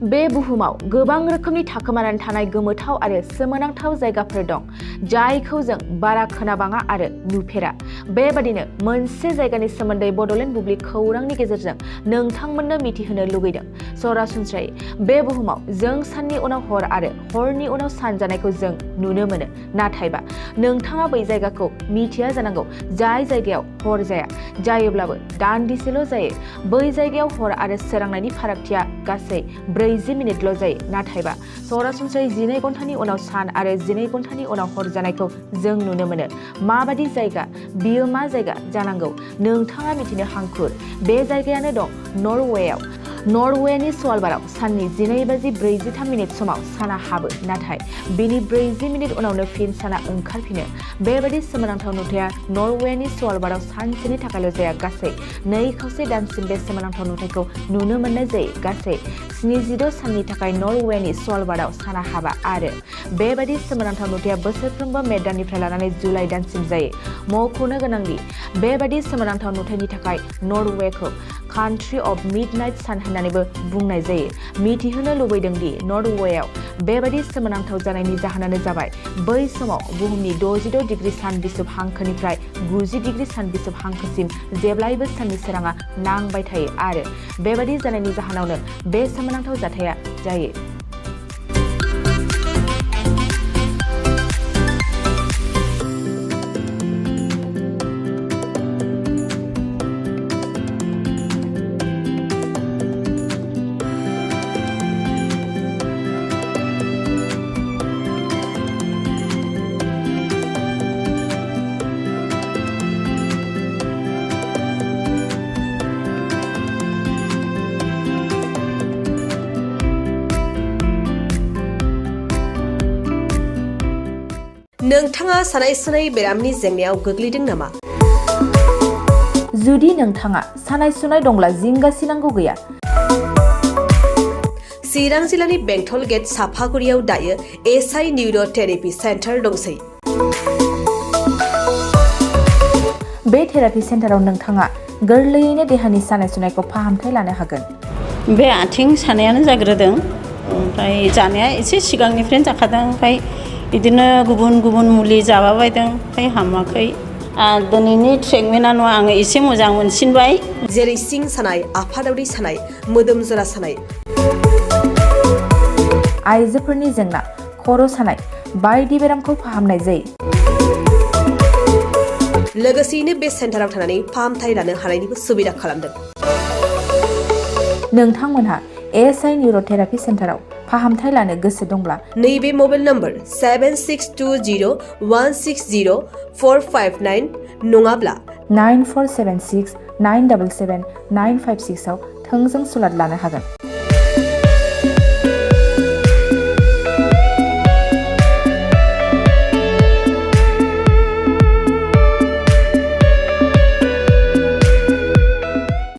बे बुहुमाव गोबां रोखोमनि थाखोमानानै थानाय गोमोथाव आरो सोमोनांथाव जायगाफोर दं जायखौ जों बारा खोनाबाङा आरो नुफेरा। बेबादिनो मोनसे जायगानि सोमोन्दै बड'लेण्ड बुब्लि खौरांनि गेजेरजों नोंथांमोननो मिथिहोनो लुगैदों। सरासनस्रायै बे बुहुमाव जों साननि उनाव हर आरो हरनि उनाव सान जानायखौ जों नुनो मोनो। नाथायबा नोंथाङा बै जायगाखौ मिथिया जानांगौ जाय जायगायाव हर जाया, जायोब्लाबो दान्दिसेल' जायो। बै जायगायाव हर आरो सोरांनायनि फारागथिया गासै 40 मिनिटल' जायो। नाथायबा सरासनस्रायै 12 घन्टानि उनाव सान आरो 12 घन्टानि उनाव हर जानायखौ जों नुनो मोनो। माबादि जायगा, बियो मा जायगा जानांगौ नोंथाङा मिथिनो हांखुर। बे जायगायानो दं नरवेआव। नरवेनि स्वालबाराव साननि 12:43 समाव साना हाबो, नाथाय बिनि 40 मिनिट उनावनो फिन साना ओंखारफिनो। बेबादि सोमोनांथाव नुथाया नरवेनि स्वालबाराव सानसेनि थाखायल' जाया, गासै 2 दानसिम बे सोमोनांथाव नुथायखौ नुनो मोननाय जायो। गासै 76 साननि थाखाय नरवेनि स्वालबाराव साना हाबा आरो बेबादि सोमोनांथाव नुथाया बोसोरफ्रोमबो मे दाननिफ्राय लानानै जुलाइ दानसिम जायो। मख'नो गोनांदि बेबादि सोमोनांथाव नुथायनि थाखाय नरवेखौ कान्ट्रि अफ मिडनाइट सान होननानैबो बुंनाय जायो। मिथिहोनो लुबैदों दि नरवेआव बेबादि सोमोनांथाव जानायनि जाहोनानो जाबाय बै समाव बुहुमनि 66 डिग्री सान बिसुब हांखोनिफ्राय 90 डिग्री सान बिसुब हांखोसिम जेब्लायबो साननि सोराङा नांबाय थायो आरो बेबादि जानायनि जाहोनावनो बे सोमोनांथाव जाथाया जायो। नोंथाङा सानाय सुनाय बेरामनि जेंनायाव गोग्लैदों नामा? जुदि नोंथाङा सानाय सुनाय दंब्ला जिंगासिनांगौ गैया। चिरां जिल्लानि बेंटल गेट साफागुरियाव दायो एसआइ निउर' थेरापि सेन्टार दंसै। बे थेरापि सेन्टाराव नोंथाङा गोरलैयैनो देहानि सानाय सुनायखौ फाहामथाय लानो हागोन। बे आथिं सानायानो जाग्रोदों, ओमफ्राय जानाया एसे सिगांनिफ्रायनो जाखादों, ओमफ्राय बिदिनो गुबुन गुबुन मुलि जाबाबायदों, ओमफ्राय हामाखै। दिनैनि ट्रिटमेन्टआनो आङो एसे मोजां मोनसिनबाय। जेरै सिं सानाय, आफादावरि सानाय, मोदोम जरा सानाय, आइजोफोरनि जेंना, खर' सानाय बायदि बेरामखौ फाहामनाय जायो। लोगोसेयैनो बे सेन्टाराव थानानै फाहामथाय लानो हानायनिबो सुबिदा खालामदों। नोंथांमोनहा एसआइ निउर' थेरापि सेन्टाराव फाहामथाय लानो गोसो दंब्ला नैबे मबाइल नम्बर 7620160459 नङाब्ला 9476977956 आव थोंजों सुलाद लानो हागोन।